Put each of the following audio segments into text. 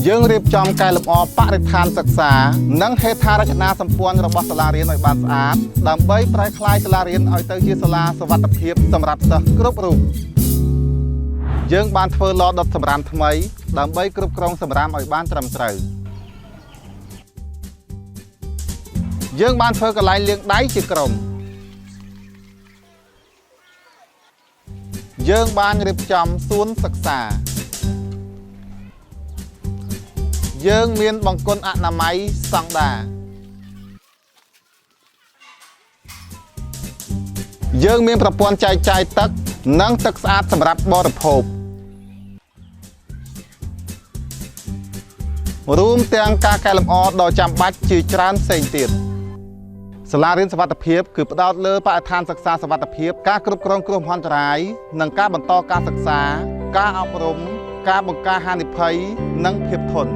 យើងរៀបចំកែលម្អបរិស្ថានសិក្សា និងហេដ្ឋារចនាសម្ព័ន្ធរបស់សាលារៀនឲ្យបានស្អាតដើម្បីប្រែក្លាយសាលារៀនឲ្យទៅជាសាលាសុវត្ថិភាពសម្រាប់សិស្សគ្រប់រូបយើងបានធ្វើឡដុតសម្រាមថ្មី ដើម្បីគ្រប់គ្រងសម្រាមឲ្យបានត្រឹមត្រូវយើងបានធ្វើកន្លែងលាងដៃជាក្រុមយើងបានរៀបចំសួនសិក្សាយើងមានបង្គន់អនាម័យស្តង់ដាយើងមានប្រព័ន្ធចែកចាយទឹក និងទឹកស្អាតសម្រាប់បរិភោគរួមទាំងការកែលម្អដ៏ចាំបាច់ជាច្រើនផ្សេងទៀតសាលារៀនសុវត្ថិភាពគឺផ្ដោតលើបរិស្ថានសិក្សាសុវត្ថិភាពការគ្រប់គ្រងគ្រោះមហន្តរាយនិងការបន្តការសិក្សា ការអប់រំការបង្ការហានិភ័យនិងភាពធន់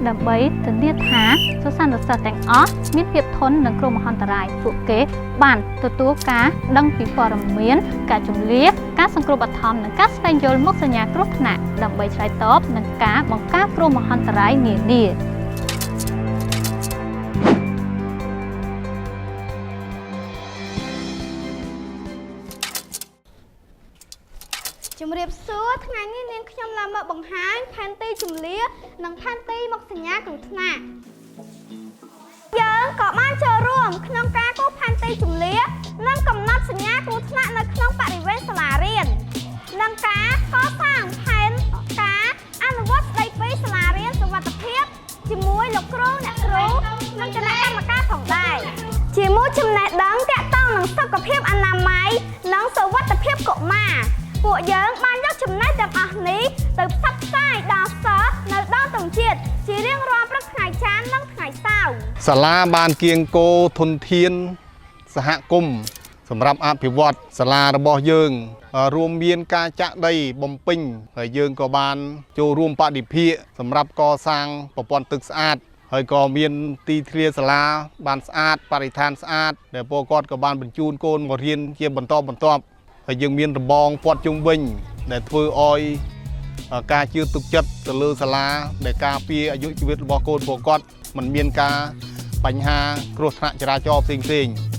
ដើម្បីធានាថាសិស្សានុសិស្សទាំងអស់មានភាពធន់នឹងគ្រោះមហន្តរាយពួកគេបានទទួលការដឹងពីព័ត៌មានការជំលះការសង្គ្រោះបឋមនិងការស្វែងយល់មុខសញ្ញាគ្រោះថ្នាក់ដើម្បីឆ្លើយតបនឹងការបង្ការគ្រោះមហន្តរាយនានា ជំរាបសួរថ្ងៃនេះនាងខ្ញុំឡើងមកបង្ហាញផែនទីជំលានិងផែនទីមុខសញ្ញាគ្រោះថ្នាក់យើងក៏បានចូលរួមក្នុងការគូសផែនទីជំលានិងកំណត់សញ្ញាគ្រោះថ្នាក់នៅក្នុងបរិវេណសាលារៀននិងការកសាងផែនការអនុវត្តស្ដីពីសាលារៀនសុវត្ថិភាពជាមួយលោកគ្រូអ្នកគ្រូនិងគណៈកម្មការផងដែរជាមួយចំណេះដឹងទាក់ទងនឹងសុខភាពអនាម័យនិងសុវត្ថិភាពកុមារពួកយើងបានយកចំណេះទាំងអស់នេះទៅផ្សព្វផ្សាយដល់សិស្សនៅដល់ទងជាតិជារៀងរាល់ព្រឹកថ្ងៃច័ន្ទនិងថ្ងៃសៅរ៍ សាលាបានគៀងគោធនធានសហគមន៍សម្រាប់អភិវឌ្ឍសាលារបស់យើងរួមមានការចាក់ដីបំពេញហើយយើងក៏បានចូលរួមបដិភាគសម្រាប់កសាងប្រព័ន្ធទឹកស្អាតហើយក៏មានទីធ្លាសាលាបានស្អាតបរិស្ថានស្អាតដែលពលគាត់ក៏បានបញ្ជូនកូនមករៀនជាបន្តបន្ទាប់ហើយយើងមានរបងព័ទ្ធជុំវិញដែលធ្វើឲ្យការជឿទុកចិត្តទៅលើសាលាដែលការពារអាយុជីវិតរបស់កូនពលគាត់មិនមានការបញ្ហាគ្រោះថ្នាក់ចរាចរណ៍ផ្សេងៗ។